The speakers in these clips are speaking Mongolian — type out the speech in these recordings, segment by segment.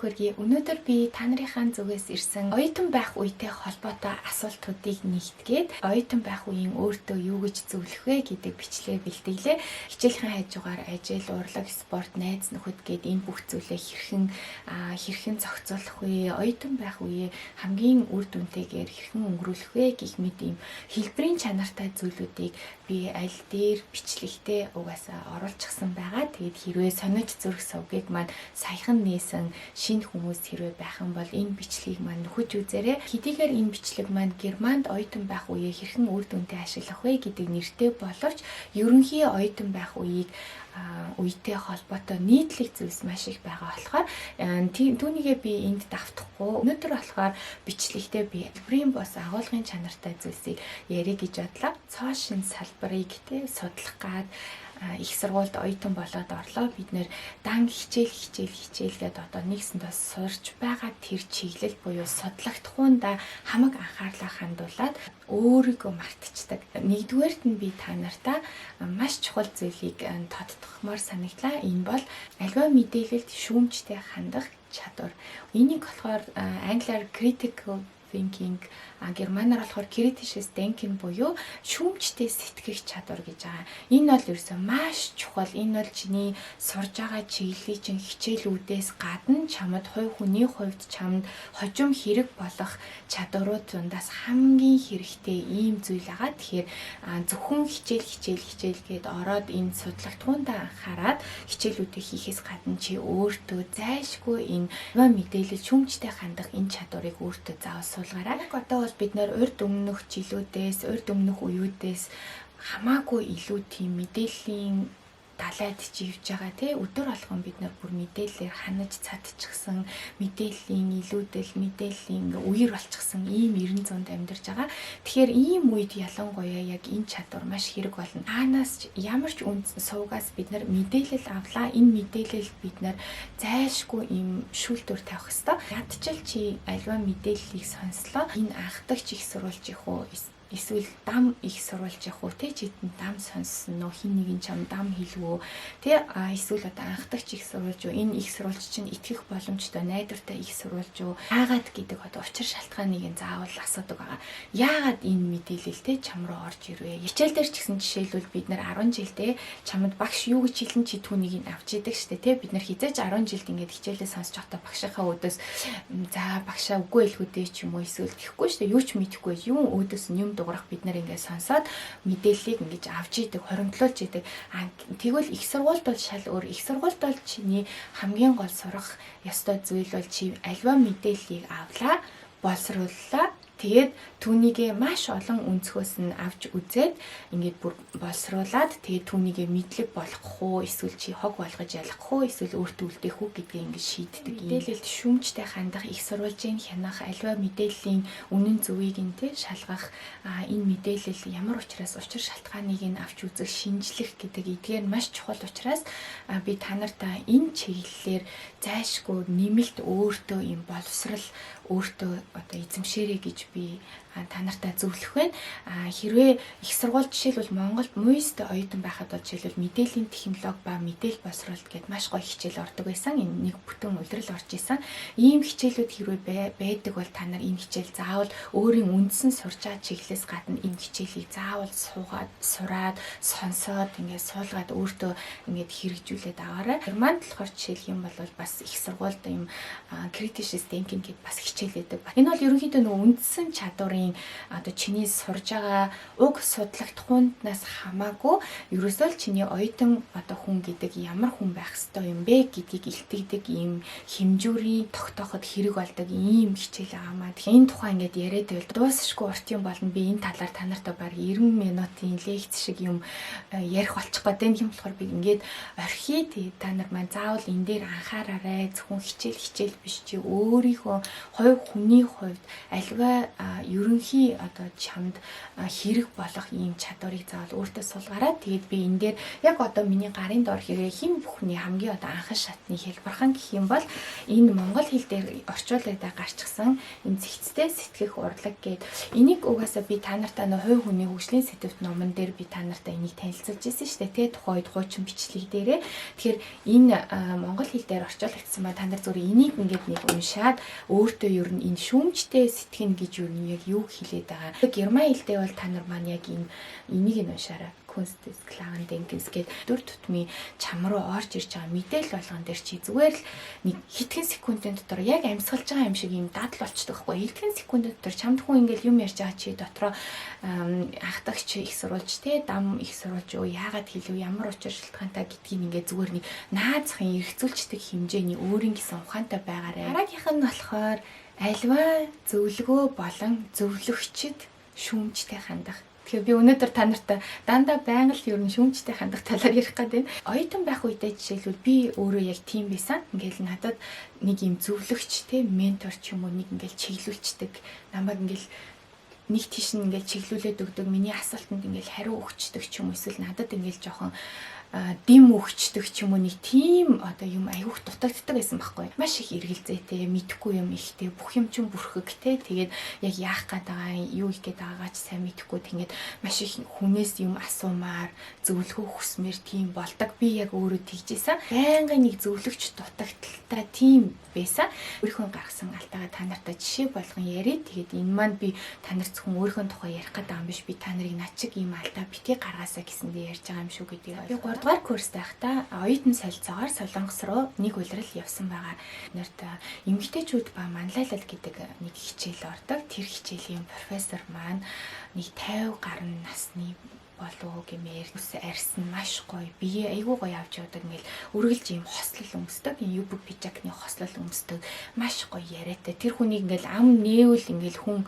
Бичлэг хүргэе. Өнөөдөр би та нарынхаа зүгээс ирсэн оюутан байх үетэй холбоотой асуултуудыг нэгтгээд оюутан байх үеийн өөртөө юу гэж зөвлөх вэ гэдэг бичлэгээ бэлтгэлээ. Хичээлхийн хажуугаар ажил, урлаг, спорт, найз нөхөд гээд энэ бүх зүйлээ хэрхэн зохицуулах вэ? Оюутан байх үеэ хамгийн үр дүнтэйгээр хэрхэн өнгөрүүлэх вэ гэх мэт ийм хэлбэрийн чанартай зүйлүүдийг би аль дээр бичлэгтээ угаасаа оруулчихсан байгаа. Тэгээд хэрвээ сониуч зүрх сувгийг маань саяхан нээсэн шинэ хүмүүс хэрвээ байх юм бол энэ бичлэгийг маань нөхөж үзээрэй. Хэдийгээр энэ бичлэг маань Германд оюутан байх үеэ хэрхэн үр дүнтэй ашиглах вэ гэдэг нэртэй боловч ерөнхий оюутан байх үеийг үетэй холбоотой нийтлэг зүйлс маш их байгаа болохоор түүнийгээ би энд давтахгүй. Өнөөдөр болохоор бичлэгтээ би хэлбэрийн бос агуулгын чанартай зүйлсийг ярих гэж бодлоо. Цоо шин салбарыг те судлах гад их сургуульд оюутан болоод орлоо. Бид нэр дан хичээл хичээл хичээл гээд одоо нэгсэнд бас сурч байгаа тэр чиглэл буюу судлагдахуунда хамаг анхаарлаа хандуулад өөрийгөө мартчихдаг. Нэгдүгээрт нь би та нартаа маш чухал зүйлийг тодтогхмоор санагдлаа. Энэ бол альва мэдээлэлд шүүмжтэй хандах чадвар. Энийг болохоор англиар critical thinking, германаар болохоор kritisches Denken буюу шүүмжтэй сэтгэх чадвар гэж байгаа. Энэ бол ерөөсөө маш чухал. Энэ бол чиний сурж байгаа чиглэлийн чинь хичээлүүдээс гадна чамд хувь хүний хувьд чамд хожим хэрэг болох чадварууд дундаас хамгийн хэрэгтэй ийм зүйл байгаа. Тэгэхээр зөвхөн хичээл хичээл хичээл гээд ороод энэ судлагдахуунда анхаарад хичээлүүдээ хийхээс гадна чи өөртөө зайлшгүй энэ мэдээлэл шүүмжтэй хандах энэ чадварыг өөртөө заавал суулгаарай. Одоо бол бид нэр урд өмнөх жилүүдээс, урд өмнөх үеүүдээс хамаагүй илүү тийм мэдээллийн далайд чи явж байгаа тий, өдөр болгон бид нар бүр мэдээлэлээр ханаж цадчихсан, мэдээллийн илүүдэл, мэдээллийн ингээ үер болчихсон ийм 90 зуунд амьдарч байгаа. Тэгэхээр ийм үед ялангуяа яг энэ чадвар маш хэрэг болно. Аанаас ямар ч үнд сувгаас бид нар мэдээлэл авлаа. Энэ мэдээлэл бид нар зайлшгүй ийм шүүлтүүр тавих хэвээр. Ядчил чи альва мэдээллийг сонслоо. Энэ анхдагч их сурвалж их уу, эсвэл дам их сурвалж явах уу те, чидэнд дам сонссон нөө, хин нэгэн чам дам хэлвүү те, эсвэл одоо анхдагч их сурвалж уу, энэ их сурвалж чинь итгэх боломжтой, найдвартай их сурвалж уу, яагаад гэдэг одоо учир шалтгааныг нь заавал асуудаг байгаа. Яагаад энэ мэдээлэл те чам руу орж ирвэ? Хичээл дээр ч гэсэн жишээлбэл бид нар 10 жилдээ чамд багш юу гэж хэлэн чи түүнийг нь авч идэг штэ те. Бид нар хизээж 10 жилд ингээд хичээлээ сонсож байхдаа багшийнхаа өөдөөс "За, багшаа, үгүй хэлгүү дээ" ч юм уу эсвэл гэхгүй штэ. Юу ч мэдэхгүй, юм өөдөөс нь юм дуурах, бид нар ингээд сонсоод мэдээллийг ингэж авч идэг, хоримтлуулж идэг. А тэгвэл их сургуульд бол шал өөр. Их сургуульд бол чиний хамгийн гол сурах ёстой зүйл бол чи альва мэдээллийг авлаа, боловсрууллаа. Тэгээд түүнийгээ маш олон өнцгөөс нь авч үзээд ингээд бүр боловсруулад, тэгээд түүнийгээ мэдлэг болгох уу, эсвэл чи хог болгож ялгах уу, эсвэл өөртөө үлдээх үү гэдгийг ингээд шийддэг. Мэдээлэлд шүүмжтэй хандах, их сурвалжийг хянах, альва мэдээллийн үнэн зөвийг нь тэ шалгах, энэ мэдээлэл ямар учраас, учир шалтгааныг нь авч үзэх, шинжлэх гэдэг эдгээр маш чухал учраас би та нартаа энэ чиглэлээр зайлшгүй нэмэлт өөртөө юм боловсрал өөртөө одоо эзэмшээрэй гэж би та нартай зөвлөх байна. А хэрвээ их сургууль, жишээлбэл Монголд МУИС-д оюутан байхад бол жишээлбэл мэдээллийн технологи ба мэдээлэл боловсролт гэдээ маш гоё хичээл ордог байсан. Энэ нэг бүтэн улирал орж исэн. Ийм хичээлүүд хэрвээ байдаг бол та нар энэ хичээл заавал өөрийн үндсэн сурч байгаа чиглэлээс гадна энэ хичээлийг заавал суугаад, сураад, сонсоод, ингээд суулгаад өөртөө ингээд хэрэгжүүлээд аваарай. Германд болохоор жишээлх юм бол бас их сургуульд ийм kritisches Denken гэдээ бас хичээл өгдөг. Энэ бол ерөнхийдөө нөгөө үндсэн чадварын одоо чиний сурж байгаа уг судлагдахуунаас хамаагүй ерөөсөө л чиний оюутан одоо хүн гэдэг ямар хүн байх ёстой юм бэ гэдгийг илтгэдэг ийм хэмжүүрийн тогтооход хэрэг болдог ийм хичээл байгаамаа. Тэгэхээр энэ тухай ингээд яриад байвал дуусшгүй урт юм болно. Би энэ талаар та нартай баг 90 минутын лекц шиг юм ярих болчих гээд юм болохоор би ингээд орхий. Тэгээд та нар маань заавал энэ дээр анхаараарай. Зөвхөн хичээл хичээл биш, чи өөрийнхөө хувь хүний хувьд альва ерөнхий Ерөнхий одоо чамд хэрэг болох ийм чадварыг заавал өөртөө сулгаарай. Тэгээд би энэ дээр яг одоо миний гарын дор хэрэг хэн бүхний хамгийн одоо анхан шатны хэлбэрхэн гэх юм бол энэ монгол хэл дээр орчуулагдаа гарчихсан энэ зэгцтэй сэтгэх урлаг гээд энийг угаасаа би та нартай нөө хувь хүний хөгжлийн сэдэвт номон дээр би та нартай энийг танилцуулж ирсэн шүү дээ. Тэ тухайн үед хуучин бичлэг дээрээ. Тэгэхээр энэ монгол хэл дээр орчуулагдсан ба та нар зүгээр энийг ингээд нэг уншаад өөртөө ер нь энэ шүүмжтэй сэтгэнэ гэж юу нь яг юу хэлээд байгаа. Герман хэл дээр бол та нар маань яг энэ энийг нь уншаарай. Kunst des klaren Denkens гээд дүр тутмын чам руу орж ирж байгаа мэдээлэл болгон дээр чи зүгээр л нэг хэдхэн секундын дотор яг амьсгалж байгаа юм шиг юм дадал болчдөг байхгүй. Хэдхэн секундын дотор чамд хүн ингээл юм ярьж байгаа чи дотроо анхдагч их сурвалж те дам их сурвалж юу яагаад хэлв, ямар учир шалтгаантай гэдгийг ингээд зүгээр нэг наазахын эргцүүлчдэг хэмжээний өөрийн гэсэн ухаантай байгаарай. Дараагийнх нь болохоор альва зөвлөгөө болон зөвлөгчд шүүмжтэй хандах. Тэгэхээр би өнөөдөр та нартай дандаа байнга л ер нь шүүмжтэй хандах талаар ярих гэдэг. Оюутан байх үедээ жишээлбэл би өөрөө яг тийм байсан. Ингээл надад нэг юм зөвлөгч те ментор ч юм уу нэг ингээл чиглүүлцдэг. Намайг ингээл нэг тийш нь ингээл чиглүүлээд өгдөг. Миний асуултанд ингээл хариу өгчдөг ч юм уу эсвэл надад ингээл жоохон дэм өгчдөг ч юм уу нэг тийм одоо юм аягүй дутагддаг байсан байхгүй. Маш их эргэлзээтэй, мэдэхгүй юм ихтэй, бүх юм чинь бүрхэгтэй. Тэгээд яг яах гээд байгаа, юу хийх гээд байгаагаа ч сайн мэдэхгүй. Тэгээд маш их хүнээс юм асуумаар, зөвлөгөө хүсмээр тийм болдог. Би яг өөрөө тэгжсэн. Байнгын нэг зөвлөгч дутагдaltaй тийм байсан. Өөрийнхөө гаргасан алдаагаа та нартай жишээ болгон яриад. Тэгээд энэ маань би та нар зөвхөн өөрийнхөө тухай ярих гэдэг юм биш. Би та нарыг над чиг ийм алдаа битгий гаргаасаа гэсэндээ ярьж байгаа юм шүү гэдгийг. Би 3 дугаар курст байхдаа оюутан солилцоогоор Солонгос руу нэг улирал явсан байгаа. Нарт эмэгтэйчүүд ба манлайлал гэдэг нэг хичээл ордог. Тэр хичээлийн профессор маань нэг 50 гаруй насны болов гэмээр ус арьс нь маш гоё, бие айгүй гоё авч явдаг, ингээл үргэлж ийм хослол өмсдөг, ийм юб пижакны хослол өмсдөг, маш гоё яриатай. Тэр хүнийг ингээл ам нээвэл ингээл хүн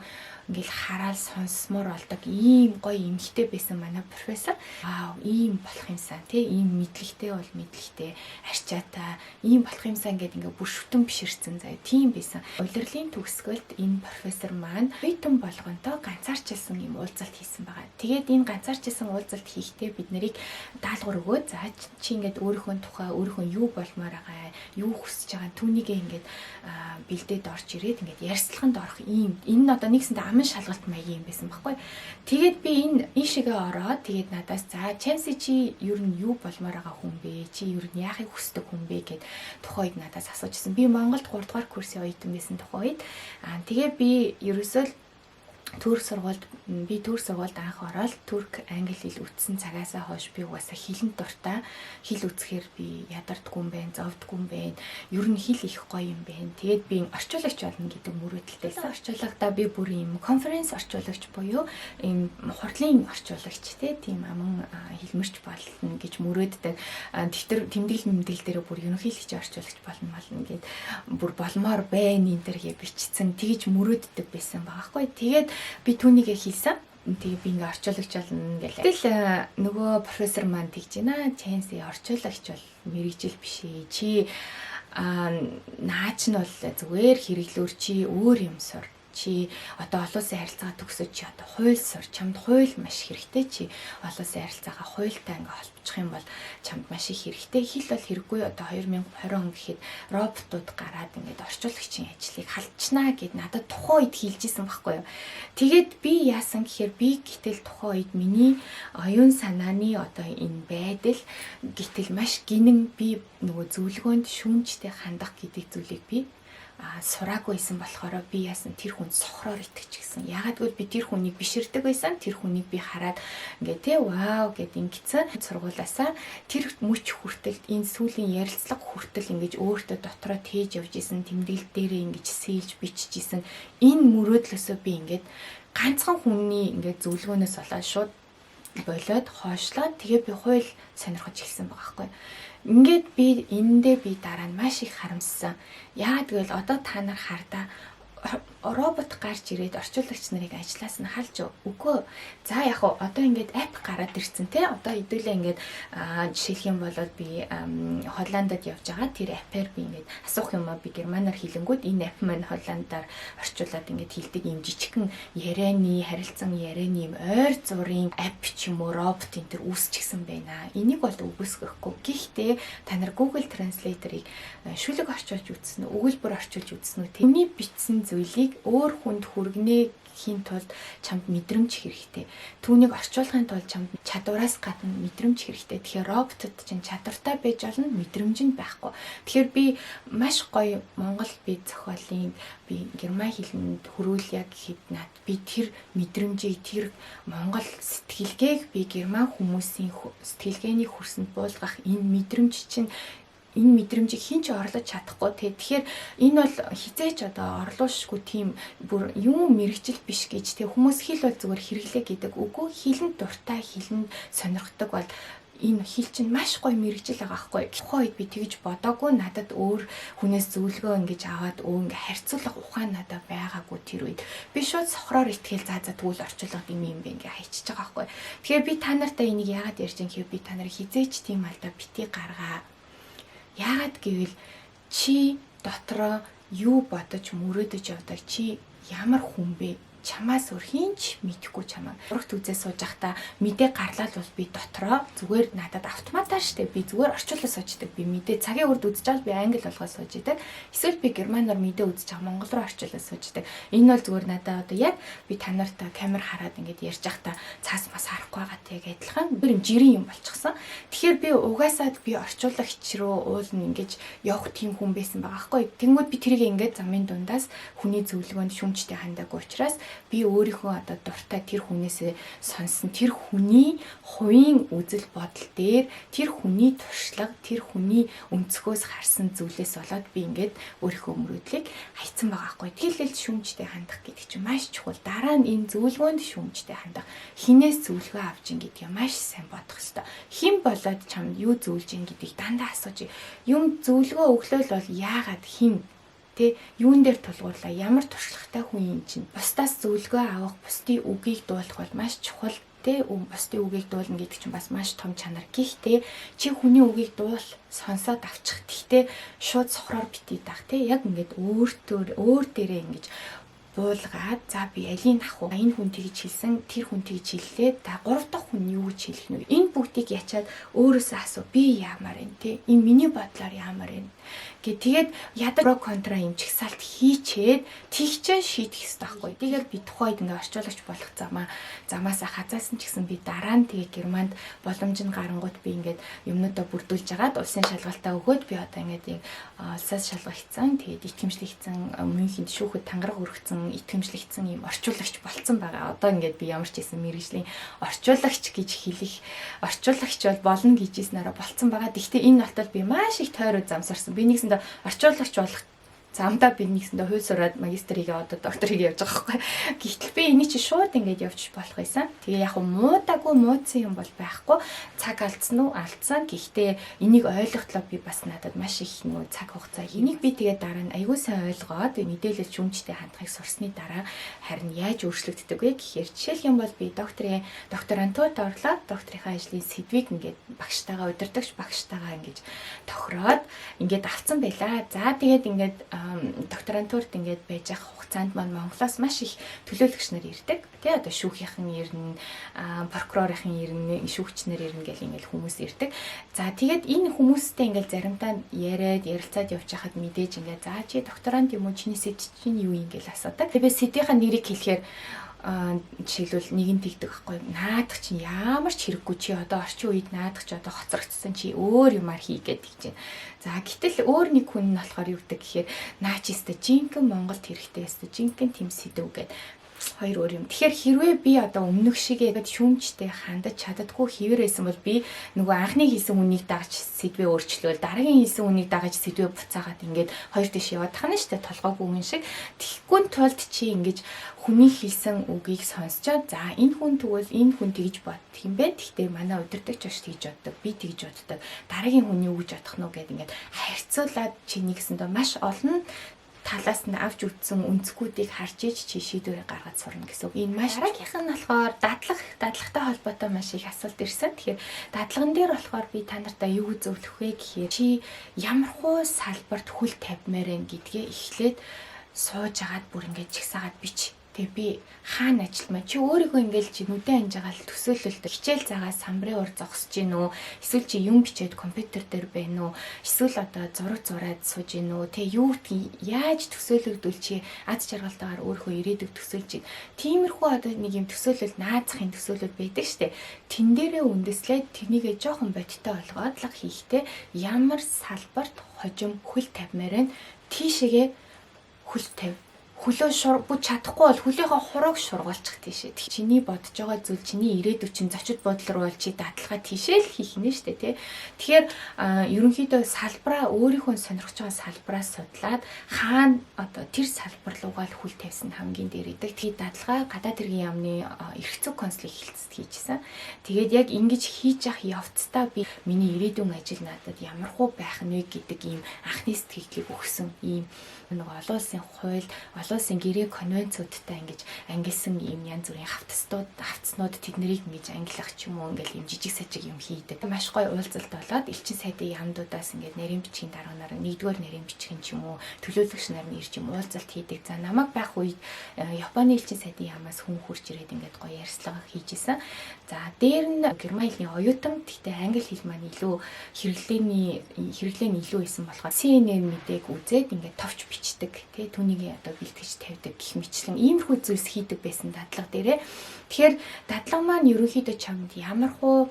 ингээл хараал сонсмоор болдог ийм гоё эмэгтэй байсан манай профессор. Вау, ийм болох юмсан тий, ийм мэдлэгтэй бол мэдлэгтэй, арчаатай, ийм болох юмсан гэд ингээ бүр шүтэн биширсэн заяа тийм байсан. Улирлын төгсгөлд энэ профессор маань оюутан болгонтой ганцаарчилсан ийм уулзалт хийсэн байгаа. Тэгээд энэ ганцаарчилсан уулзалт хийхдээ бид нарыг даалгавар өгөөд, за чи ингээд өөрийнхөө тухай, өөрийнхөө юу болмоор байгаа, юу хүсэж байгаа түүнийгээ ингээд бэлдээд орж ирээд ингээд ярьцлаганд орох ийм энэ нь одоо нэгсэндээ аман шалгалт маягийн юм байсан байхгүй. Тэгээд би энэ ийшээгээ ороод тэгээд надаас за Чанси чи ер нь юу болмоор байгаа хүн бэ? Чи ер нь яахыг хүсдэг хүн бэ гэд тухайн үед надаас асуужсэн. Би Монголд 3 дугаар курсын оюутан байсан тухайн үед. Аа тэгээ би ерөөсөө л төр сургуульд би төр сургуульд анх ороод турк англи хэл үтсэн цагаасаа хойш би угаасаа хэлэнд дуртай. Хэл үзэхээр би ядардгүй юм байна, зовдгүй юм байна. Ер нь хэл их гоё юм байна. Тэгээд би орчуулагч болно гэдэг мөрөөдөлтэй. Орчуулагтаа би бүр юм конференц орчуулагч буюу ийм хурлын орчуулагч тийм аман хэлмэрч болно гэж мөрөөддөг. Дэвтэр тэмдэглэл мэмдэглэл дээр бүр ерөнхийлөгч орчуулагч болно гэд бүр болмоор байна энэ төр гэж бичсэн. Тэгж мөрөөддөг байсан байгаа хгүй. Тэгээд би түүнийгээ хэлсэн. Тэгээ би ингээ орчуулагч болно гэл. Тэгэл нөгөө профессор маань тэгж байна. Чэнси орчуулагч бол мэрэгжил биш ээ. Чи наач нь бол зүгээр хэрэглүүр, чи өөр юм сур. Чи одоо олон улсын харилцаагаа төгсөж чи одоо хууль сур. Чамд хууль маш хэрэгтэй. Чи олон улсын харилцаагаа хуультай ингээ холбочих юм бол чамд маш их хэрэгтэй. Хэл бол хэрэггүй. Одоо 2020 он гэхэд роботууд гараад ингээд орчуулагчийн ажлыг халдчнаа гэд надад тухайн үед хэлж исэн байхгүй юу. Тэгээд би яасан гэхээр би гэтэл тухайн үед миний оюун санааны одоо энэ байдал гэтэл маш гинэн би нөгөө зөвлөгөөнд шүүмжтэй хандах гэдэг зүйлийг би сураагүй байсан болохоор би яасан тэр хүн сохроор итгэчихсэн. Яагаад гэвэл би тэр хүнийг биширдэг байсан. Тэр хүнийг би хараад ингээ те вау гэд ингэсэн. Сургуулаасаа тэр мөч хүртэл энэ сүүлийн ярилцлага хүртэл ингэж өөртөө дотроо тээж явж исэн. Тэмдэглэл дээрээ ингэж сэлж биччихсэн. Энэ мөрөөдлөөсөө би ингээд ганцхан хүний ингээд зөвлөгөөнөөс болоод шууд болоод хойшлоод тэгээ би хууль сонирхож эхэлсэн байгаа байхгүй. Ингээд би энэндээ би дараа нь маш их харамссан. Яагаад гэвэл одоо та нар хардаа Робот гарч ирээд орчуулагч нарыг ажлаас нь халж үгүй. За, яг уу одоо ингээд app гараад ирсэн, те. Одоо хэдүүлээ ингээд жишээлх юм бол би Холландд явж байгаа. Тэр app аар би ингээд асуух юм аа би германаар хэлэнгүүт энэ app маань холландаар орчуулад ингээд хэлдэг юм, жижигхэн ярианы, харилцан ярианы юм ойр зургийн app ч юм уу, робот энэ төр үүсчихсэн байна. Энийг бол үгүйсгэхгүй. Гэхдээ та нар Google Translator-ыг шүлэг орчуулж үзсэн үү? Өгүүлбэр орчуулж үзсэн үү? Тэрний бичсэн зүйлийг өөр хүнд хүргэнэ гэхийн тулд чамд мэдрэмж хэрэгтэй. Түүнийг орчуулахын тулд чамд чадвараас гадна мэдрэмж хэрэгтэй. Тэгэхээр роботод чинь чадвартай байж болно, мэдрэмж нь байхгүй. Тэгэхээр би маш гоё монгол би зохиолын би герман хэлэнд хөрвүүлье гэхэд над би тэр мэдрэмжийг, тэр монгол сэтгэлгээг би герман хүмүүсийн сэтгэлгээний хөрсөнд буулгах энэ мэдрэмж чинь, энэ мэдрэмжийг хэн ч орлож чадахгүй, тий. Тэгэхээр энэ бол хэзээ ч одоо орлуушгүй тийм бүр юм мэргэжил биш гэж, тий, хүмүүс хэл бол зүгээр хэрэглээ гэдэг. Үгүй, хэлэнд дуртай, хэлэнд сонирхдог бол энэ хэл чинь маш гоё мэргэжил байгаа байхгүй. Тухайн үед би тэгж бодоогүй, надад өөр хүнээс зөвлөгөө ингэж аваад ингээ харьцуулах ухаан надад байгаагүй тэр үед. Би шууд сохроор итгээл за тэгвэл орчуулгад юм юм бэ ингээ хайчиж байгаа байхгүй. Тэгэхээр би та нартай энийг яагаад ярьж байгаа гэхээр би та нарыг хэзээ ч тийм алдаа битгий гаргаа. Яагаад гэвэл чи дотроо юу бодож мөрөөдөж явдаг, чи ямар хүн бэ? Чамаас өөр хэн ч мэдэхгүй чамаа. Урагт үзээ сууж байхдаа мэдээ гарлаа л бол би дотроо зүгээр надад автоматар штэ, би зүгээр орчуулаад суучдаг. Би мэдээ цагийн үрд үзэж байгаа би англи болгоод сууж идэг. Эсвэл би германаар мэдээ үзэж байгаа монгол руу орчуулаад сууж идэг. Энэ бол зүгээр надад одоо яг би та нартай камер хараад ингээд ярьж байхдаа цаас мас харахгүй байгаа тэг адилхан бүр юм жирийн юм болчихсон. Тэгэхээр би угаасаа би орчуулагч руу уулна ингэж явах тийм хүн байсан байгаа байхгүй. Тэнгүүд би тэрийг ингээд замын дундаас хүний зөвлөгөөнд шүүмжтэй хандаагүй учраас би өөрийнхөө одоо дуртай тэр хүнээсээ сонссон тэр хүний хувийн үзэл бодол дээр, тэр хүний туршлага, тэр хүний өнцгөөс харсан зүйлээс болоод би ингээд өөрийнхөө мөрөөдлийг хайцсан байгаа байхгүй. Тэгэл шүүмжтэй хандах гэдэг чинь маш чухал. Дараа нь энэ зөвлөгөөнд шүүмжтэй хандах. Хэнээс зөвлөгөө авч ин гэдгийг маш сайн бодох ёстой. Хэн болоод чамд юу зөвлөж ин гэдгийг дандаа асууж. Юм зөвлөгөө өглөөл бол яагаад, хэн, тэ, юун дээр тулгуурлаа, ямар туршлагатай хүн юм чинь. Бусдаас зөвлөгөө авах, бусдын үгийг дуулах бол маш чухал, тэ, бусдын үгийг дуулна гэдэг чинь бас маш том чанар. Гэхдээ чи хүний үгийг дуул, сонсоод авчих. Гэхдээ шууд сохроор битгий даг, тэ, яг ингээд өөртөө өөр дээрээ ингэж буулгаад, за би алийг авах вэ? Энэ хүн тэгж хэлсэн, тэр хүн тэгж хэллээ. За, гурав дахь хүн юу гэж хэлэх нь вэ? Энэ бүгдийг ячаад өөрөөсөө асуу. Би яамаар юм те? Энэ миний бодлоор яамаар юм? Гэ тэгээд ядаж про контра юм чагсаалт хийчээд тэгчээ шийдэх ёстой байхгүй. Тэгээд би тухайд ингээ орчуулагч болох замаасаа хазаасан ч гэсэн би дараа нь тэгээ Германд боломж нь гарангуут би ингээд юмнуудаа бүрдүүлж агаад улсын шалгалтаа өгөөд би одоо ингээд яг улсаас шалгагдсан, тэгээд итгэмжлэгдсэн, Мюнхенд шүүхэд тангараг өргөцсөн, итгэмжлэгдсэн юм орчуулагч болцсон байгаа. Одоо ингээд би ямар ч байсан мэргэжлийн орчуулагч гэж хэлэх, орчуулагч бол болно гэж хэлснээрээ болцсон байгаа. Гэхдээ энэ болтол би маш их тойроо зам сурсан. Би нэгсэндээ орчуулагч болох замдаа би нэгсэндээ хууль сураад магистр хийгээ, одоо доктор хийгээ явж байгаа байхгүй. Гэтэл би энийг чи шууд ингэж явж болох байсан. Тэгээ яг муудаагүй, муудсан юм бол байхгүй. Цаг алдсан уу? Алдсан. Гэхдээ энийг ойлгохлоо би бас надад маш их нөгөө цаг хугацаа. Энийг би тэгээ дараа нь аягүй сайн ойлгоод мэдээлэл шүүмжтэй хандахыг сурсны дараа харин яаж өөрчлөгддөг вэ гэхээр жишээлх юм бол би докторантурт орлоо. Докторийнхаа ажлын сэдвийг ингээд багштайгаа, удирдагч багштайгаа ингэж тохироод ингээд авцсан байлаа. За, тэгээд ингээд докторантурт ингээд байж явах хугацаанд маань Монголоос маш их төлөөлөгч нар ирдэг. Тэ, одоо шүүхийнхэн ирнэ, прокурорын ирнэ, шүүгч нар ирнэ гэл ингээд хүмүүс ирдэг. За, тэгээд энэ хүмүүстэй ингээд заримдаа яриад, ярилцаад явж байхад мэдээж ингээд за чи докторант юм уу, чиний сэдв чинь юу юм гэл асуудаг. Тэгээ сэдвийнхаа нэрийг хэлэхээр жишээлбэл нэг нь тэгдэг байхгүй, наадах чинь ямар ч хэрэггүй, чи одоо орчин үед наадах чи одоо хоцрогдсон, чи өөр юмар хий гэдэг чинь. За, гэтэл өөр нэг хүн нь болохоор юу гэдэг гэхээр наа чи өстө жинхэнэ Монголд хэрэгтэй, өстө жинхэнэ тийм сэдв гээд хоёр өөр юм. Тэгэхээр хэрвээ би одоо өмнөх шигээ шүүмжтэй хандаж чаддаггүй хэвээр байсан бол би нөгөө анхны хэлсэн хүнийг дагаж сэдвээ өөрчлөөл, дараагийн хэлсэн хүнийг дагаж сэдвээ буцаагаад ингээд хоёр тийш яваад тахна штэ, толгойгүй хүн шиг. Тэгэхгүй тулд чи ингэж хүний хэлсэн үгийг сонсчоод, за энэ хүн тэгвэл энэ хүн тэгж бодох юм бэ. Гэхдээ манай удирдагч бас тэгж боддог. Би тэгж боддог. Дараагийн хүн юу гэж бодох нь вэ гэд ингээд харьцуулаад чи нэгсэндээ маш олон талаас нь авч үзсэн өнцгүүдийг харж иж чи шийдвэрээ гаргаж сурна гэсэн үг. Энэ маш дараагийнх нь болохоор дадлагтай холбоотой маш их асуулт ирсэн. Тэгэхээр дадлаган дээр болохоор би та нартаа юу зөвлөх вэ гэхээр чи ямархуу салбарт хөл тавьмаар байна гэдгээ эхлээд сууж агаад бүр ингээд жигсаагаад бич. Тэгээ би хаана ажилламаа чи өөрийгөө ингээл чи нүдэн анж байгаа л төсөөлөлт хичээл заагаа самбарын ур зогсож гин үү, эсвэл чи юм бичээд компьютер дээр байна уу, эсвэл одоо зураг зураад сууж гин үү, тэг юу гэдгийг яаж төсөөлөгдөл чи аз жаргалтайгаар өөрийнхөө ирээдүг төсөөлж гин. Тиймэрхүү одоо нэг юм төсөөлөл, наазахын төсөөлөл байдаг штэ. Тэн дээрээ үндэслээд тэрнийгээ жоохон бодиттой болгоод лаг хийхдээ ямар салбарт хожим хөл тавьмаар байна, тийшээгээ хөл тавь. Хөлөө шур чадахгүй бол хөлийнхөө хурууг шургуулчих тийшээ. Чиний бодож байгаа зүйл, чиний ирээдүй чинь зочид буудлын руу бол чи дадлага тийшээ л хийх нэ штэ тий. Тэгэхээр ерөнхийдөө салбараа өөрийнхөө сонирхож байгаа салбараа судлаад хаана одоо тэр салбар руугаа л хөл тавьсан хамгийн дээр идэг. Тэгээд дадлага гадаад хэргийн яамны эрх зүйн консулыг хэлцэд хийжсэн. Тэгээд яг ингэж хийж явах явцдаа би миний ирээдүйн ажил надад ямархуу байх нь вэ гэдэг ийм анхны сэтгэлийг өгсөн ийм нэг олон улсын хууль, олон улсын гэрээ конвенцүүдтэй ингэж ангилсан ийм янз бүрийн хавтаснууд тэднийг ингэж ангилах ч юм уу ингээл ийм жижиг сажиг юм хийдэг. Маш гоё уулзалт болоод элчин сайдын яамдуудаас ингээд нарийн бичгийн дарга нар, нэгдүгээр нарийн бичгийн ч юм уу төлөөлөгч нар нь ирж юм уулзалт хийдэг. За намайг байх үед Японы элчин сайдын яамаас хүн хурж ирээд ингээд гоё ярьцлага хийж исэн. За дээр нь герман хэлний оюутан, гэхдээ англи хэл маань илүү хэрэглээний хэрэглээ нь илүү исэн болохоор CNN мэдээг үзээд ингээд товч бичдэг, тий, түүнийг одоо бэлтгэж тавьдаг гэх мэтлэн иймэрхүү зүйлс хийдэг байсан дадлага дээрээ. Тэгэхээр дадлага маань ерөнхийдөө чамд ямархуу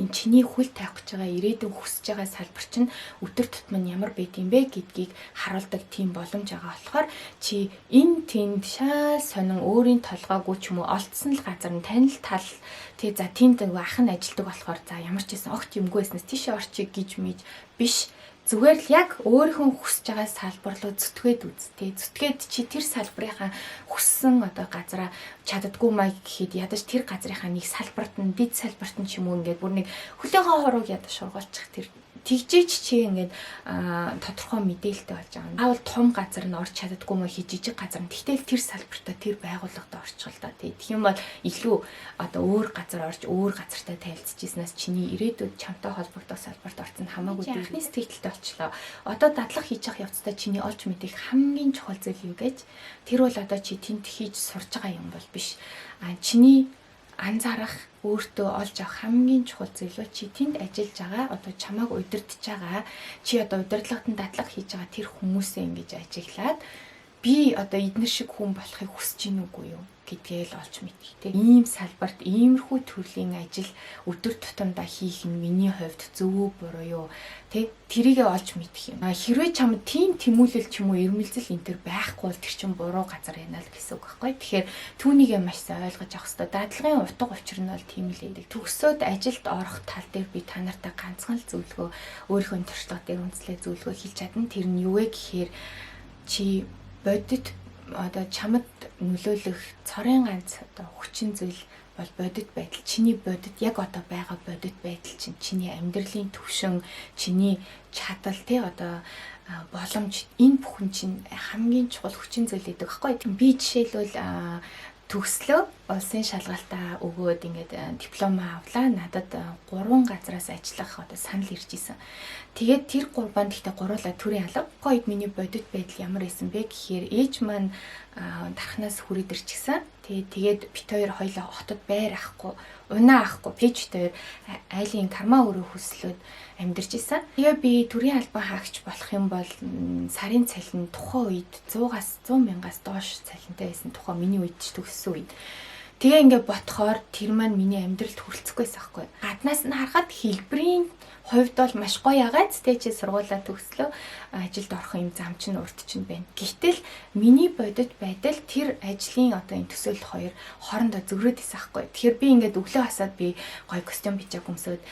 энэ чиний хөл тавих гэж байгаа ирээдүйн хүсэж байгаа салбар чинь өдөр тутам нь ямар байд юм бэ гэдгийг харуулдаг тийм боломж байгаа болохоор чи энэ тэнд шал сонин өөрийн толгойгүй ч юм уу олдсон л газар нь танил тал тий за тэнд нөгөө ах нь ажилдаг болохоор за ямар ч байсан огт юмгүй байснаас тийшээ орчих гэж мэж биш. Зүгээр л яг өөрийнхөө хүсэж байгаа салбар руу зүтгээд үз тий. Зүтгээд чи тэр салбарынхаа хүссэн одоо газараа чаддаггүй маяг гэхэд ядаж тэр газрынхаа нэг салбарт нь дид салбарт нь ч юм уу ингээд бүр нэг хөлөөхөө хурууг ядаж шургуулчих тэр тэгжээч чи ингээд тодорхой мэдээлэлтэй болж байгаа. Аавал том газар нь орч чаддаггүй мө хий жижиг газар нь. Тэгтэл тэр салбартаа тэр байгууллагад орчих л да тий. Тэгэх юм бол илүү одоо өөр газар орж өөр газартай танилцчихснаас чиний ирээдүйд чамтай холбогдох салбарт орсон хамаагүй анхны сэтгэлтэй болчлоо. Одоо дадлага хийж явах явцдаа чиний олж мэдэх хамгийн чухал зүйл юу гэж тэр бол одоо чи тэнд хийж сурж байгаа юм бол биш. А чиний анзаарах өөртөө олж авах хамгийн чухал зүйл бол чи тэнд ажиллаж байгаа одоо чамааг удирдах байгаа чи одоо удирдлагад нь дадлага хийж байгаа тэр хүмүүсээ ингэж ажиглаад би одоо эднэр шиг хүн болохыг хүсэж гин үгүй юу гэдгээ л олж мэдэх те. Ийм салбарт иймэрхүү төрлийн ажил өдөр тутамдаа хийх нь миний хувьд зөв үү буруу юу те, тэрийгээ олж мэдэх юм. Хэрвээ чамд тийм тэмүүлэл ч юм уу эрмэлзэл энэ төр байхгүй бол тэр чинь буруу газар байна л гэсэн үг байхгүй. Тэгэхээр түүнийгээ маш сайн ойлгож авах хэрэгтэй. Дадлагын утга учир нь бол тийм л байдаг. Төгсөөд ажилд орох тал дээр би та нартай ганцхан л зөвлөгөө, өөрийнхөө туршлага дээр үндэслээ зөвлөгөө хэлж чадна. Тэр нь юу вэ гэхээр чи бодит одоо чамд нөлөөлөх цорын ганц одоо хүчин зүйл бол бодит байдал. Чиний бодит яг одоо байгаа бодит байдал чинь чиний амьдралын түвшин, чиний чадал тий одоо боломж энэ бүхэн чинь хамгийн чухал хүчин зүйл гэдэг байхгүй. Би жишээлбэл төгслөө улсын шалгалтаа өгөөд ингээд диплома авлаа. Надад 3 газараас ажиллах одоо санал ирж исэн. Тэгээд тэр 3-анд гэхдээ гуруула төрийн алба. Тухайн үед миний бодит байдал ямар байсан бэ гэхээр ээж маань дархнаас хүрээд ирчихсэн. Тэгээд бит хоёр хоёлоо хотод байр авахгүй, унаа авахгүй. Ээж бит хоёр айлын карма өрөө хүслөөд амьдарч исэн. Тэгээ би төрийн албан хаагч болох юм бол сарын цалин тухайн үед 100-аас 100 мянгаас доош цалинтай байсан. Тухайн миний үед ч төгссөн үед. Тэгээ ингээ ботхоор тэр маань миний амьдралд хүрэлцэхгүй байсан байхгүй. Гаднаас нь харахад хэлбэрийн хувьд бол маш гоё ягаад тэ чи сургуулаа төгслөө ажилд орох юм зам чинь урт чинь байна. Гэтэл миний бодит байдал тэр ажлын одоо энэ төсөөлөл хоёр хоорондоо зөрөөд исэн байхгүй. Тэгэхээр би ингээд өглөө хасаад би гоё костюм пижак өмсөөд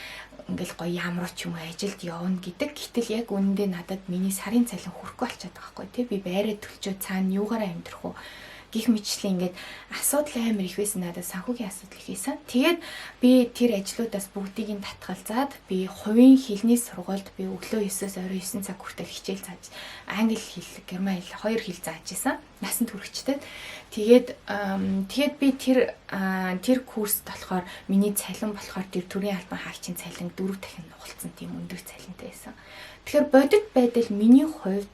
ингээл гоё ямар ч юм уу ажилд явна гэдэг. Гэтэл яг үнэндээ надад миний сарын цалин хүрэхгүй болчиход байгаа байхгүй. Тэ би байраа төлчөө цаана юугаараа амьдрах вэ? Гэх мэтчлэн ингээд асуудал амар их байсан, надад санхүүгийн асуудал их байсан. Тэгээд би тэр ажлуудаас бүгдийг нь татгалзаад би хувийн хэлний сургуульд би өглөө 9-өөс орой 9 цаг хүртэл хичээл зааж, англи хэл, герман хэл, хоёр хэл зааж исэн. Насан туршидтэй. Тэгээд би тэр курст болохоор миний цалин болохоор тэр төрийн албан хаагчийн цалин 4 дахин нугалцсан тийм өндөр цалинтай байсан. Тэгэхээр бодит байдал миний хувьд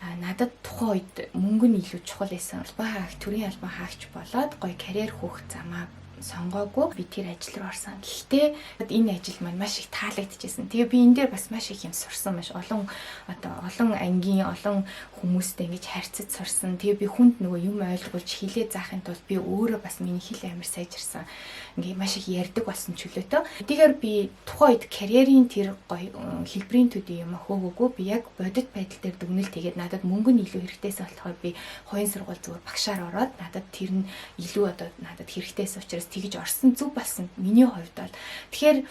надад тухайн үед мөнгө нь илүү чухал байсан. Албан хаагч, төрийн албан хаагч болоод гоё карьер хөөх замаа сонгоогүй, би тэр ажил руу орсон. Гэхдээ энэ ажил маань маш их таалагдчихсэн. Тэгээ би энэ дээр бас маш их юм сурсан, маш олон одоо олон ангийн олон хүмүүстэй ингэж харьцаж сурсан. Тэгээ би хүнд нөгөө юм ойлгуулж хэлээ заахын тулд би өөрөө бас миний хэл амар сайжирсан. Ингээ маш их ярьдаг болсон чөлөөтэй. Тэгэхээр би тухайн үед карьерийн тэр гоё хэлбэрийн төдий юм хөөгөөгүй, би яг бодит байдал дээр дүгнэлт хийгээд, надад мөнгө нь илүү хэрэгтэйсэн болохоор би хувийн сургууль зүгээр багшаар ороод, надад тэр нь илүү одоо надад хэрэгтэйсэн учраас тэгж орсон, зүг болсон миний хувьд бол. Тэгэхээр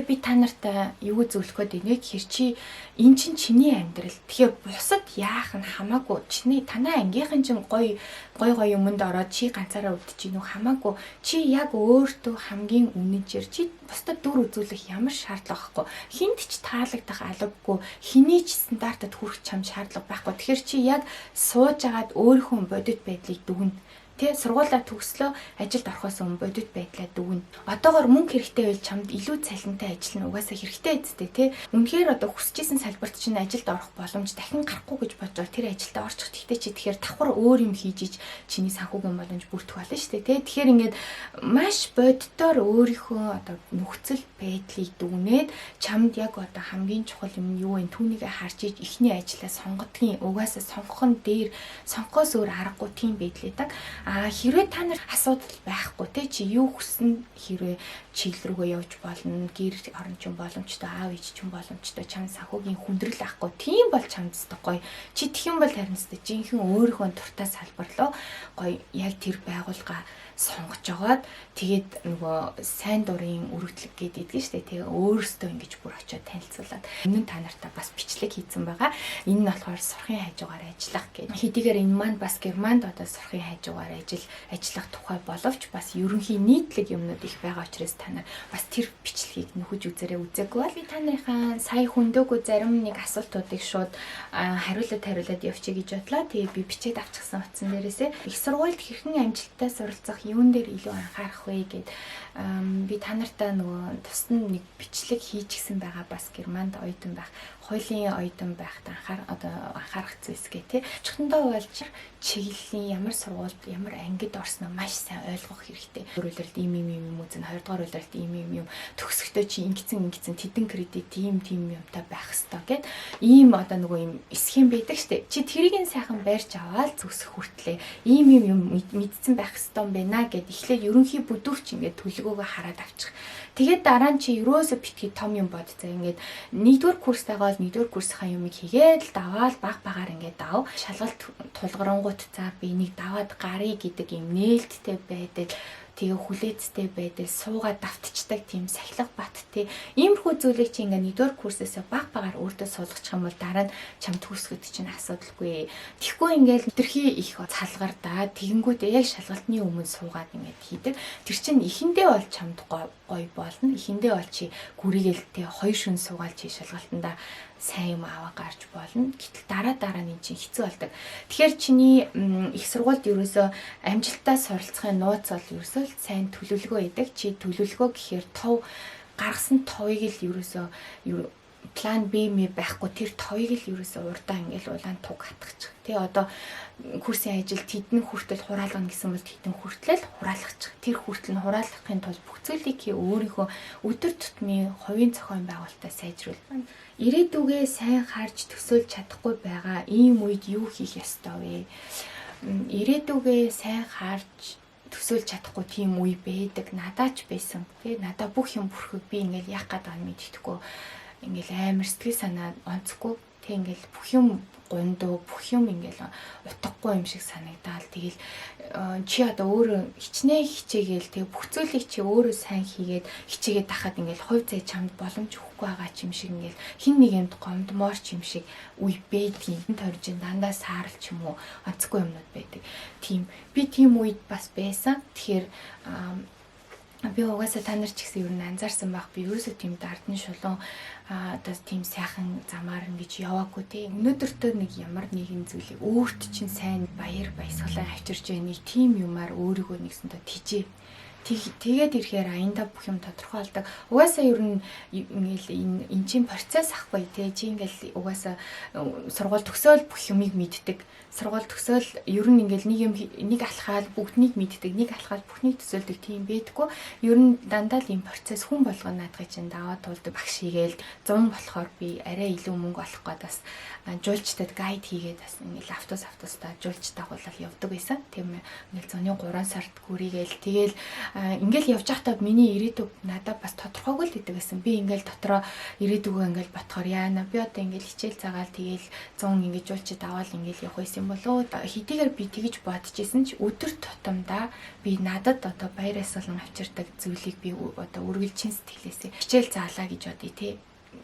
би та нарт юу зөвлөх гээд байна вэ гэхээр чи эн чинь чиний амьдрал. Тэгэхээр бусад яах нь хамаагүй. Чиний танай ангийнхан чинь гоё гоё гоё юмд ороод чи ганцаараа үлдэж гин үү, хамаагүй. Чи яг өөртөө хамгийн үнэнчээр, чи бусдад дүр үзүүлэх ямар шаардлага байхгүй. Хүнд ч таалагдах албагүй. Хэний ч стандартад хүрэх чам шаардлага байхгүй. Тэгэхээр чи яг сууж агаад өөрийнхөө бодит байдлыг дүгнэ. Тэ, сургуулаа төгслөө, ажилд орохоос өмнө бодит байдлаа дүгнэ. Одоогор мөнгө хэрэгтэй байвал чамд илүү цалинтай ажил нь угаасаа хэрэгтэй үстэй, тэ. Үнэхээр одоо хүсэж исэн салбарт чинь ажилд орох боломж дахин гарахгүй гэж бодож тэр ажилдаа орчих. Тэгтээ чи тэгэхээр давхар өөр юм хийж ич чиний санхүүгийн боломж бүрдэх болно шүү дээ, тэ. Тэгэхээр ингээд маш боддоор өөрийнхөө одоо нөхцөл байдлыг дүгнээд чамд яг одоо хамгийн чухал юм нь юу вэ? Түүнийг харж ич эхний ажлаа сонгодгийн, угаасаа сонгох нь дээр сонгохоос өөр аргагүй тийм байдлаа. А хэрвээ та нар асуудал байхгүй, те, чи юу хүсэн хэрвээ чиглэл рүүгээ явж болно, гэр орон ч боломжтой, аав ээж ч боломжтой, чам санхүүгийн хүндрэл ахгүй, тийм бол чамд өстой гоё. Чи тэгэх юм бол харин өстой жинхэнэ өөрийнхөө дуртай салбар руу гоё яг тэр байгууллага сонгож агаад, тэгээд нөгөө сайн дурын өргөдлөг гэдэг нь шүү дээ. Тэгээ өөрөөсөө ингэж бүр очиод танилцуулаад, өмнө нь та нартай бас бичлэг хийсэн байгаа. Энэ нь болохоор сурахын хажуугаар ажиллах гэдэг. Хэдийгээр энэ маань бас Германд одоо сурахын хажуугаар ажиллах тухай боловч бас ерөнхий нийтлэг юмнууд их байгаа учраас та нар бас тэр бичлэгийг нөхөж үзээрэй, үзээгүй бол. Би та нарынхаа сая хөндөөгүй зарим нэг асуултуудыг шууд хариулаад явчих гэж бодлоо. Тэгээ би бичээд авчихсан утсан дээрээсээ их сургуульд хэрхэн амжилттай суралцах, юун дээр илүү анхаарах вэ гэд би та нартай нөгөө тусад нь нэг бичлэг хийчихсэн байгаа, бас Германд оюутан байх, хуулийн оюутан байхад анхаарах зүйлс гэх тээ. Өчигдөндөө болж чиглэлийн ямар сургуульд, ямар ангид орсноо маш сайн ойлгох хэрэгтэй. Улиралд ийм ийм юм үзнэ, хоёрдугаар улиралд ийм ийм юм, төгсөхдөө чи ингэсэн ингэсэн тэдэн кредит, тийм тийм юмтай байх хэвээр гэд ийм одоо нөгөө ийм схем байдаг штэ. Чи тэрийг нь сайхан барьж аваад төгсөх хүртлээ ийм ийм юм мэдсэн байх хэвээр юм байна гэд эхлээд ерөнхий бүдүүрч ингээд төлөвлөгөөгөө хараад авчих. Тэгээд дараа нь чи ерөөсө битгий том юм бод заа, ингээд нэгдүгээр курстайгаа бол нэгдүгээр курсынхаа юмыг хийгээд л даваал баг багаар ингээд дав. Шалгалт тулгарангуут за би энийг даваад гаръя гэдэг юм нээлттэй байдал, тэгээ хүлээцтэй байдал, суугаад давтчихдаг тийм сахилга бат, тий. Иймэрхүү зүйлийг чи ингээ нэгдүгээр курсээсээ баг багаар өөртөө суулгачих юм бол дараа нь чам төгсгöd чинь асуудалгүй. Тэгэхгүй ингээл хэтэрхий их цалгардаа, тэгэнгүүтээ яг шалгалтны өмнө суугаад ингээд хийдэг. Тэр чинь эхэндээ бол чамд гоё болно. Эхэндээ бол чи гүрийгээл тэ хоёр шөнө суугаал чи шалгалтандаа сайн юм аваа гарч болно. Гэтэл дараа дараа нь чинь хэцүү болдог. Тэгэхээр чиний их сургуульд ерөөсөө амжилттай суралцахын нууц бол ерөөсөө сайн төлөвлөгөө өгдөг. Чи төлөвлөгөө гэхээр тов гаргасан товыг л ерөөсөө план Б мэ байхгүй, тэр товыг л ерөөсөө урдаа ингээл улаан туг хатгачих. Тэ, одоо курсын ажил тэдэн хүртэл хураалгана гэсэн бол тэдэн хүртэл хураалгачих. Тэр хүртэл нь хураалгахын тулд бүх зүйлийг хий, өөрийнхөө өдөр тутмын хувийн зохион байгуулалтаа сайжруул. Ирээдүгээ сайн харж төсөөлж чадахгүй байгаа ийм үед юу хийх ёстой вэ? Ирээдүгээ сайн харж төсөөлж чадахгүй тийм үе байдаг. Надаа ч байсан. Тэ, надаа бүх юм бүрхэг, би ингээл яах гээд байгааг мэдэхгүй, ингээл амар сэтгэл санаа онцгүй. Тэг ингээл бүх юм гундуу, бүх юм ингээл утгагүй юм шиг санагдаал. Тэгэл чи одоо өөрөө хичнээн хичээгээл, тэг бүх зүйлийг чи өөрөө сайн хийгээд хичээгээд тахад ингээл хувь зай чамд боломж өгөхгүй байгаа ч юм шиг, ингээл хин нэг юмд гомдмоор ч юм шиг үе байдгийн. Тойрж дандаа саарл ч юм уу, онцгүй юмнууд байдаг. Тийм, би тийм үед бас байсан. Тэгэхээр би угаасаа та нар ч гэсэн ер нь анзаарсан байх. Би ерөөсөө тийм дардан шулуун, одоо тийм сайхан замаар ингэж яваагүй те. Өнөөдөртөө нэг ямар нэгэн зүйлийг өөрт чинь сайн баяр баясгалан авчирч байгаа нэг тийм юмар өөрийгөө нэгсэндээ тижээ. Тэгээд ирэхээр аяндаа бүх юм тодорхой болдог. Угаасаа ер нь ингээл энэ эн чинь процесс ахгүй те. Чи ингээл угаасаа сургууль төгсөөл бүх юмыг мэддэг. Сургууль төгсөөл ер нь ингээл нэг юм нэг алхаал бүгднийг мэддэг, нэг алхаал бүхнийг төсөөлдөг тийм байдаггүй. Ер нь дандаа л ийм процесс, хүн болгоно наадгыг чинь даваа туулдаг. Багш хийгээл 100 болохоор би арай илүү мөнгө олох гээд бас жуулчдад guide хийгээд, бас ингээл автобус автобустаа жуулч дагуулал явдаг байсан. Тийм, ингээл зуны 3 сард гүрийгээл, тэгэл ингээл явж байхдаа миний ирээдүг надад бас тодорхойгүй л гэдэг байсан. Би ингээл дотроо ирээдүгөө ингээл ботхоор яана, би одоо ингээл хичээл заагаал, тэгэл 100 ингэж жуулчид аваад ингээл явах байсан болоо. Хэдийгээр би тэгэж бодож исэн ч өдөр тутамдаа би надад одоо баяр баясгалан авчирдаг зүйлийг би одоо үргэлжин сэтгэлээсээ хичээл заалаа гэж бодъё те,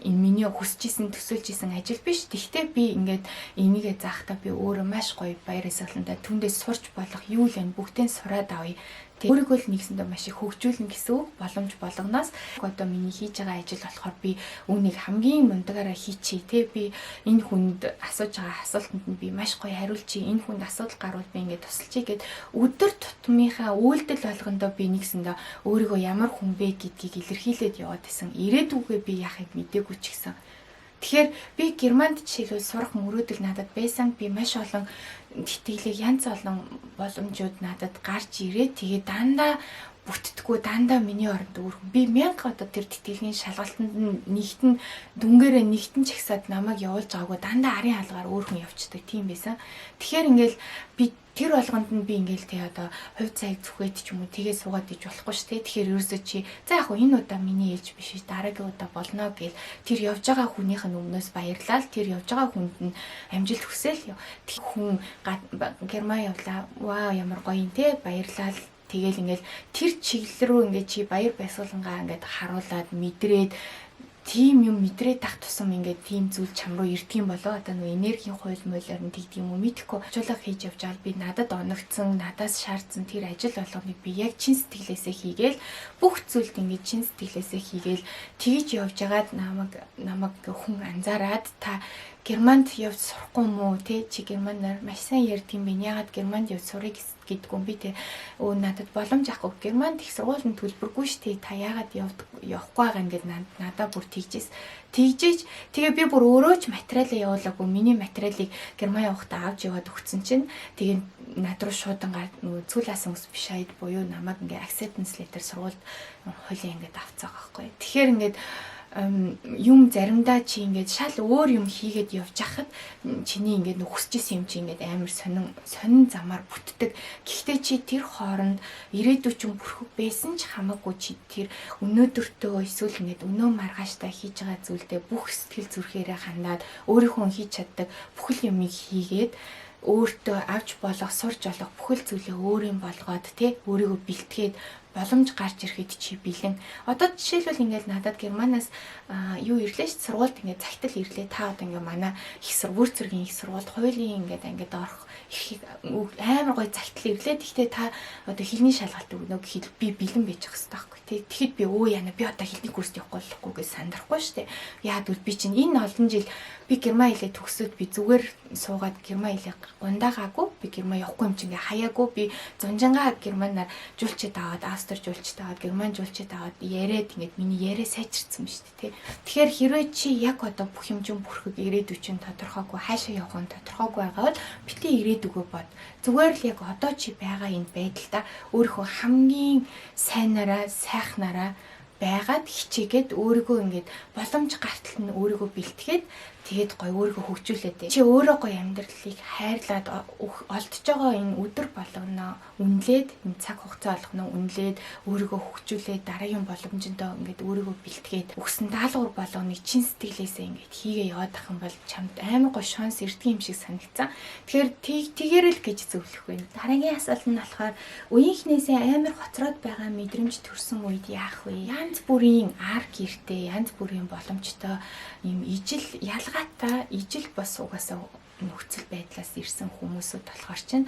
энэ миний хүсэж исэн, төсөөлж исэн ажил биш. Тэгвэл би ингээд энийгээ заахтаа би өөрөө маш гоё баяр баясгалантай, түндээс сурч болох юу л вэ, бүгдээ сураад авъя. Тэг өөрийгөө л нэгсэндээ маш их хөгжүүлнэ гэсэн үг, боломж болгоноос одоо миний хийж байгаа ажил болохоор би үүнийг хамгийн мундагаараа хийчихье те, би энэ хүнд асууж байгаа асуултанд нь би маш гоё хариулчихъя, энэ хүнд асуудал гарвал би ингээд тусалчихъя гэд өдөр тутмынхаа үйлдэл болгондоо би нэгсэндээ өөрийгөө ямар хүн бэ гэдгийг илэрхийлээд яваад исэн. Ирээдүгөө би яахыг мдээгүй ч гэсэн. Тэгэхээр би Германд жишээлбэл сурах мөрөөдөл надад байсан. Би маш олон тэтгэлэг, янз олон боломжууд надад гарч ирээд, тэгээ дандаа бүтдэггүй, дандаа миний оронд өөр хүн. Би мянга одоо тэр тэтгэлгийн шалгалтанд нь нэгтэн дүнгээрээ нэгтэн чагсаад намайг явуулж байгаагүй, дандаа арын хаалгаар өөр хүн явцдаг тийм байсан. Тэгэхээр ингээл би тэр болгонд нь би ингээл те одоо хувь цайг зүхээд ч юм уу тэгээ суугаад иж болохгүй шүү те. Тэгэхээр ерөөсөө чи за яг хөө энэ удаа миний ээлж биш, дараагийн удаа болно гэл тэр явж байгаа хүнийх нь өмнөөс баярлал, тэр явж байгаа хүнд нь амжилт хүсэл. Тэр хүн Герман явлаа. Вау, ямар гоё юм те, баярлал. Тэгэл ингээл тэр чиглэл рүү ингээд чи баяр баясгалангаа ингээд харуулад мэдрээд, тийм юм мэдрээд тах тусам ингээд тийм зүйл чам руу ирдэг юм болоо. Одоо нөгөө энергийн хууль муулиар нь тэгдэг юм уу, мэдэхгүй. Чулга хийж явж байгаа би надад оногдсон, надаас шаардсан тэр ажил болгоныг би яг чин сэтгэлээсээ хийгээл, бүх зүйлд ингээд чин сэтгэлээсээ хийгээл тэгж явж байгаад намайг хүн анзаараад, та Германд явж сурахгүй мүү те, чи германаар маш сайн ярьдаг юм байна, яагаад Германд явж сурыг гэдгүү юм би те. Өө, надад боломж авахгүй, Германд их сургууль нь төлбөргүй ш те, та яагаад явахгүй байгаа юм гээд надаа бүр тэгжээс тэгжээж, тэгээ би бүр өөрөө ч материалаа явуулаагүй, миний материалыг Герман явахдаа авч яваад өгсөн чинь тэгээ над руу шуудангаар нөгөө Zulassung Bescheid буюу намайг ингээ acceptance letter сургуульд хуулийн ингээд авцаа байгаа байхгүй. Тэгэхээр ингээд юм заримдаа чи ингээд шал өөр юм хийгээд явж хахад чиний ингээд нөхөсөж исэн юм чи ингээд амар сонин сонин замаар бүтдэг. Гэхдээ чи тэр хооронд ирээдүй чинь бүрхэг байсан ч хамаагүй чи тэр өнөөдөртөө эсвэл ингээд өнөө маргааштай хийж байгаа зүйлдээ бүх сэтгэл зүрхээрээ хандаад, өөрийнхөө хийж чаддаг бүхэл юмыг хийгээд, өөртөө авч болох, сурч болох бүхэл зүйлээ өөрийн болгоод тэ өөрийгөө бэлтгээд боломж гарч ирэхэд чи бэлэн. Одоо жишээлбэл ингээд надад Германаас юу ирлээ ш, сургуульд ингээд захидал ирлээ. Та одоо ингээд манай их сургууль, зүргийн их сургуульд хуулийн ингээд ангид орох эрхийг амар гоё захидал ирлээ. Гэхдээ та одоо хэлний шалгалт өгнө гэхэд би бэлэн байж явах хэрэгтэй байхгүй тий. Тэгэхэд би өө яана, би одоо хэлний курст явахгүй болохгүй гэж сандрахгүй штэ. Яа гэвэл би чинь энэ олон жил би герман хэлээ төгсөөд би зүгээр суугаад герман хэлээ гундаагаагүй, би герман явахгүй юм чинь ингээ хаяагүй, би зунжангаа германаар жуулчид аваад, Австри жуулчид аваад, герман жуулчид аваад яриад ингээд миний яриа сайжирсан юм шүү дээ тий. Тэгэхээр хэрвээ чи яг одоо бүх юм чинь бүрхэг, ирээдүй чинь тодорхойгүй, хаашаа явах нь тодорхойгүй байгаа бол битгий ирээдүгөө бод. Зүгээр л яг одоо чи байгаа энэ байдалда өөрийнхөө хамгийн сайнараа, сайхнараа Байгаад хичээгээд өөрийгөө ингээд боломж гарталт нь өөрийгөө бэлтгээд, тэгээд гоё өөрийгөө хөгжүүлээд, чи өөрөө гоё амьдралыг хайрлаад олдож байгаа энэ өдөр болгоно үнэлээд, энэ цаг хугацаа болгоно үнэлээд, өөрийгөө хөгжүүлээд, дараагийн боломжиндоо ингээд өөрийгөө бэлтгээд, өгсөн даалгавар болгоныг чин сэтгэлээсээ ингээд хийгээ яваад ах юм бол чамд амар гоё шанс ирдэг юм шиг санагцсан. Тэгэхээр тэгээрэл гэж зөвлөх вэ. Дараагийн асуулт нь болохоор үеийнхнээсээ амар хоцроод байгаа мэдрэмж төрсөн үед яах вэ? Янз бүрийн ар гэртэй, янз бүрийн боломжтой юм ижил ялгаатай, ижил бос угаасаа нөхцөл байдлаас ирсэн хүмүүсүүд болохоор чинь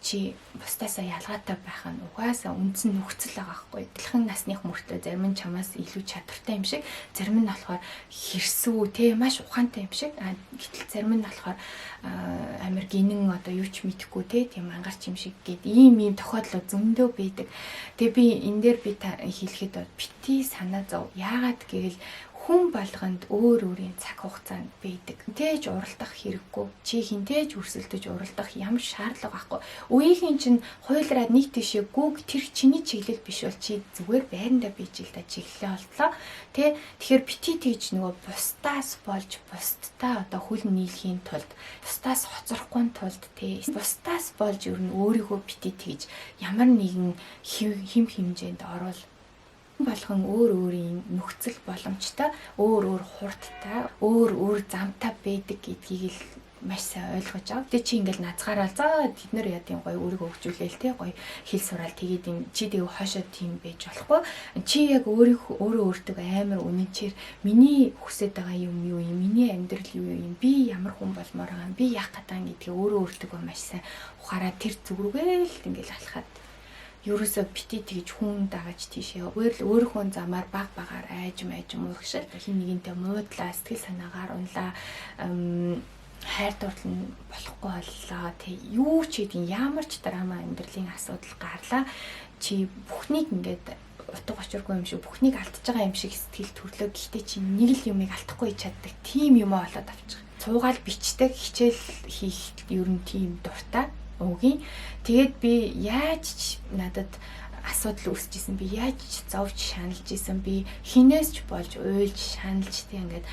чи бусдаасаа ялгаатай байх нь угаасаа үндсэн нөхцөл байгаа байхгүй. Адилхан насных мөртөө зарим нь чамаас илүү чадвартай юм шиг, зарим нь болохоор хэрсүү те маш ухаантай юм шиг. Гэтэл зарим нь болохоор амар гинэн, одоо юу ч мэдэхгүй те, тийм ангарч юм шиг гээд ийм ийм тохиолдол зөндөө байдаг. Тэгээ би энэ дээр би та хэлэхэд бити санаа зов. Яагаад гэвэл хүн болгонд өөр өөрийн цаг хугацаанд байдаг. Хинтээж уралдах хэрэггүй. Чи хинтээж өрсөлдөж уралдах ямар шаардлага байхгүй. Үеийнхэн чинь хуйлраад нэг тийшээ гүг, тэр чиний чиглэл биш бол чи зүгээр байрандаа бийж л да, чиглэлээ олдлоо. Тэ, тэгэхээр бити тэгж нөгөө бусдаас болж бусдтай одоо хөл нийлэхийн тулд, бусдаас хоцрохгүй тулд, тэ, бусдаас болж ер нь өөрийгөө бити тэгж ямар нэгэн хим хэмжээнд оруул болгон өөр өөрийн нөхцөл боломжтой, өөр өөр хурдтай, өөр өөр замтай байдаг гэдгийг л маш сайн ойлгож байгаа. Тэгээ чи ингээл назгаараа за тэд нар яа тийм гоё өөрийгөө хөгжүүлээл те, гоё хэл сураал, тэгээд юм чи тэгээ хойшоо тийм байж болохгүй. Чи яг өөрийнхөө өөрөө өөртөө амар үнэнчээр миний хүсэж байгаа юм юу юм, миний амьдрал юу юм, би ямар хүн болмоор байгаа юм, би яах гэдэг гэдгийг өөрөө өөртөө маш сайн ухаараа тэр зүг рүүгээ л ингээл алхаад, ерөөсөө бити тэгж хүн дагаж тийшээ өөр л өөрийнхөө замаар баг багаар айжм айжм уурхшил хин нэгэнтэй муудлаа, сэтгэл санаагаар унлаа, хайр дурлал нь болохгүй боллоо, тэг юу ч хийдин ямар ч драма, амьдралын асуудал гарлаа, чи бүхнийг ингээд утга учиргүй юм шиг, бүхнийг алдчихж байгаа юм шиг сэтгэл төрлөө. Гэхдээ чи нэг л юмыг алдахгүй чаддаг тийм юм олоод авчих. Цуугаал бичдэг, хичээл хийх ер нь тийм дуртай уугийн. Тэгээд би яаж ч надад асуудал үүсчихсэн, би яаж ч зовж шаналж исэн, би хинээс ч болж уйлж шаналж, тэг ингээд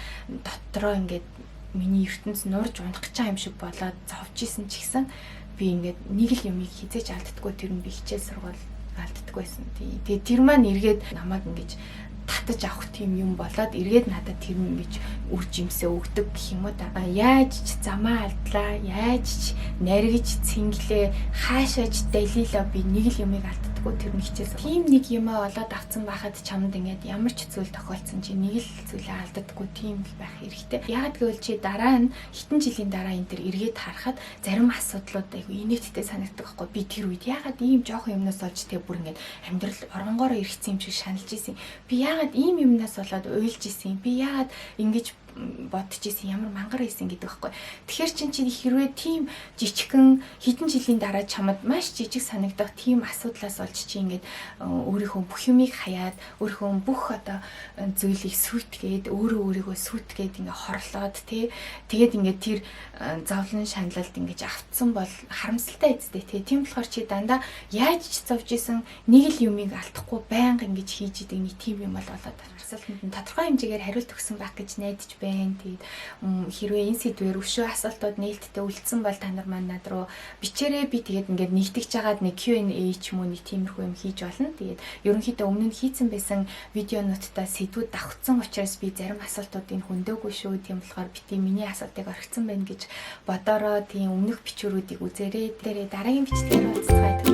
дотроо ингээд миний ертөнц нурж унах гэж байгаа юм шиг болоод зовж исэн ч гэсэн би ингээд нэг л юмыг хизээж алддаггүй, тэр нь би хичээл сургуул алддаггүй байсан. Тэгээ тэр маань эргээд намайг ингэж татаж авах тийм юм болоод эргээд надад тэр нь ингэж үр жимсээ өгдөг гэх юм уу та. Яаж ч замаа алдлаа, яаж ч наргиж цэнгэлээ, хаашаач далилаа, би нэг л юмыг алддаггүй, тэр нь хичээл. Тийм нэг юмаа олоод авцсан байхад чамд ингээд ямар ч зүйл тохиолдсон чи нэг л зүйлээ алддаггүй тийм л байх хэрэгтэй. Яагаад гэвэл чи дараа нь хэдэн жилийн дараа энэ төр эргээд харахад зарим асуудлууд айгүй инээдтэй санагддаг байхгүй. Би тэр үед яагаад ийм жоохон юмнаас олж тэ бүр ингээд амьдрал оронгоороо эргэцсэн юм шиг шаналж исэн. Би яагаад ийм юмнаас болоод уйлж исэн, би яагаад ингэж бодож исэн, ямар мангар байсан гэдэг байхгүй. Тэгэхээр чин чи хэрвээ тийм жижигхэн хэдэн жилийн дараа чамд маш жижиг санагдах тийм асуудлаас олж чи ингээд өөрийнхөө бүх юмыг хаяад, өөрийнхөө бүх одоо зүйлийг сүйтгээд, өөрөө өөрийгөө сүйтгээд ингээд хорлоод тий, тэгээд ингээд тэр зовлон шаналлд ингэж автсан бол харамсалтай эцтэй тий. Тийм болохоор чи дандаа яаж ч зовж исэн нэг л юмыг алдахгүй байнга ингэж хийж идэг нэг тийм юм бол болоод асуултанд нь тодорхой хэмжээгээр хариулт өгсөн байх гэж найдаж байна. Тэгээд хэрвээ энэ сэдвээр өшөө асуултууд нээлттэй үлдсэн бол та нар маань над руу бичээрэй. Би тэгээд ингээд нэгтгэж жагаад нэг Q&A ч юм уу, нэг тиймэрхүү юм хийж болно. Тэгээд ерөнхийдөө өмнө нь хийцэн байсан видеонуудтай сэдвүүд давхцсан учраас би зарим асуултуудыг хөндөөгүй шүү. Тийм болохоор бити миний асуултыг орхисон байна гэж бодороо. Тийм өмнөх бичвэрүүдийг үзээрэй. Тэрээ дараагийн бичлэгээр уулзцгаая.